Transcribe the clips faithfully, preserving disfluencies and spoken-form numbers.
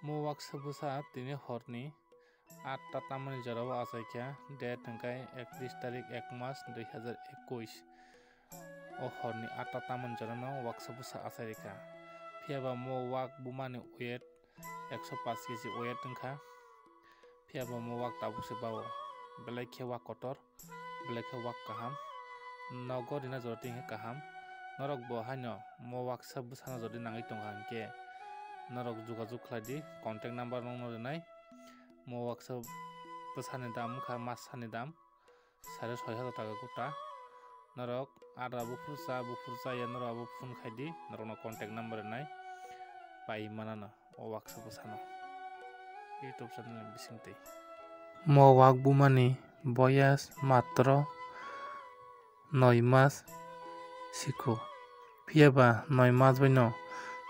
Mo waksa bwsa tini horni atta tamani jorao achaikha, date hwnkhe ekatris tarik ek mas dui hazar ekush. O horni atta tamani jorano waksa bwsa achairikha. Phiyaba mo wak bumani weight ekso paanch kg weight wngkha. Phiyaba mo wak tabuk se bao. Belai khe wak kotor, belai khe wak kaham. Nogo rina jora twi hwnkhe kaham. Norok bo haino mo waksa bwsano jodi nangwi tongkha hwnkhe norok jogajog khlai di, contact number nokno rinai. Mo waksa bwsani dam wngkha, masani dam sare soi hajar taka gota. Norok adra buphuru cha, buphuru cha ya norok abo phone khai di, norokno contact number rinai pai manano. O waksa bwsano YouTube channel ni bisingtwi. Mo wak bumani boyas matro noi mas siko. Phiyaba noi mas baino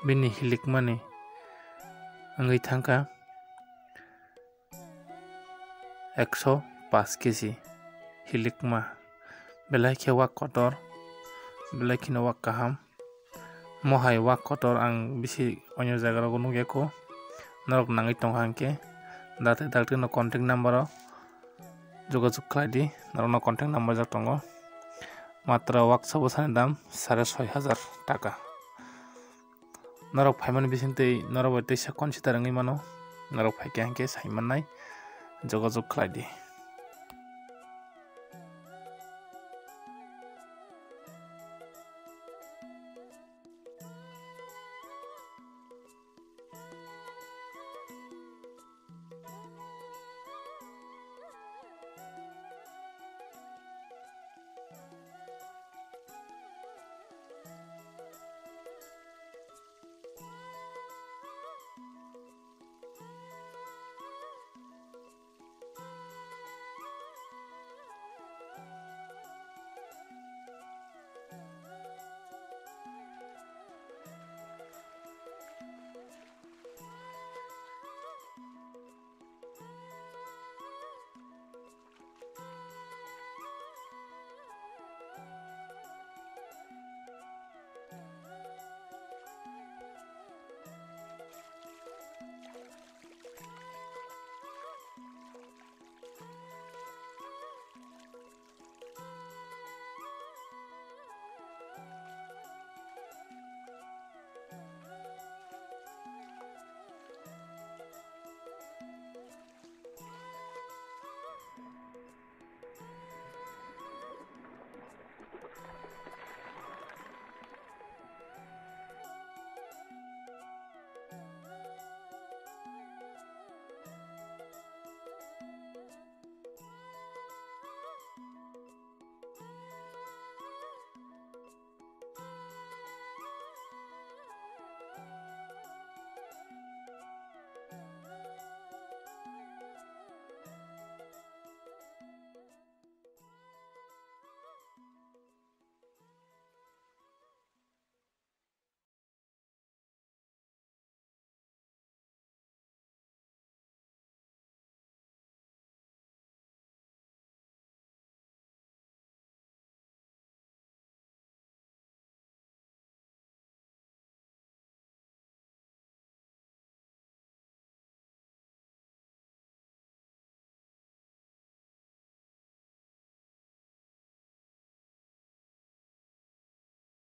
bini hilikmani wngwi thangkha ekso paanch kg hilikma. Belai khe wak kotor, belai kheno wak kaham. Mohai wak kotor ang bisi onyo jaga rogo nukya kho. Norok nangwi tongkha hwnkhe dakti dakti no contact number o jogajog khlai di, norokno contact number jak tongo. Matra waksa bwsani dam sare soi hajar taka. Norok phaimani bisingtwi norok bai teisa consider wngwi mano, norok phaikha hwnkhe sai mannai, jogajog khlai di.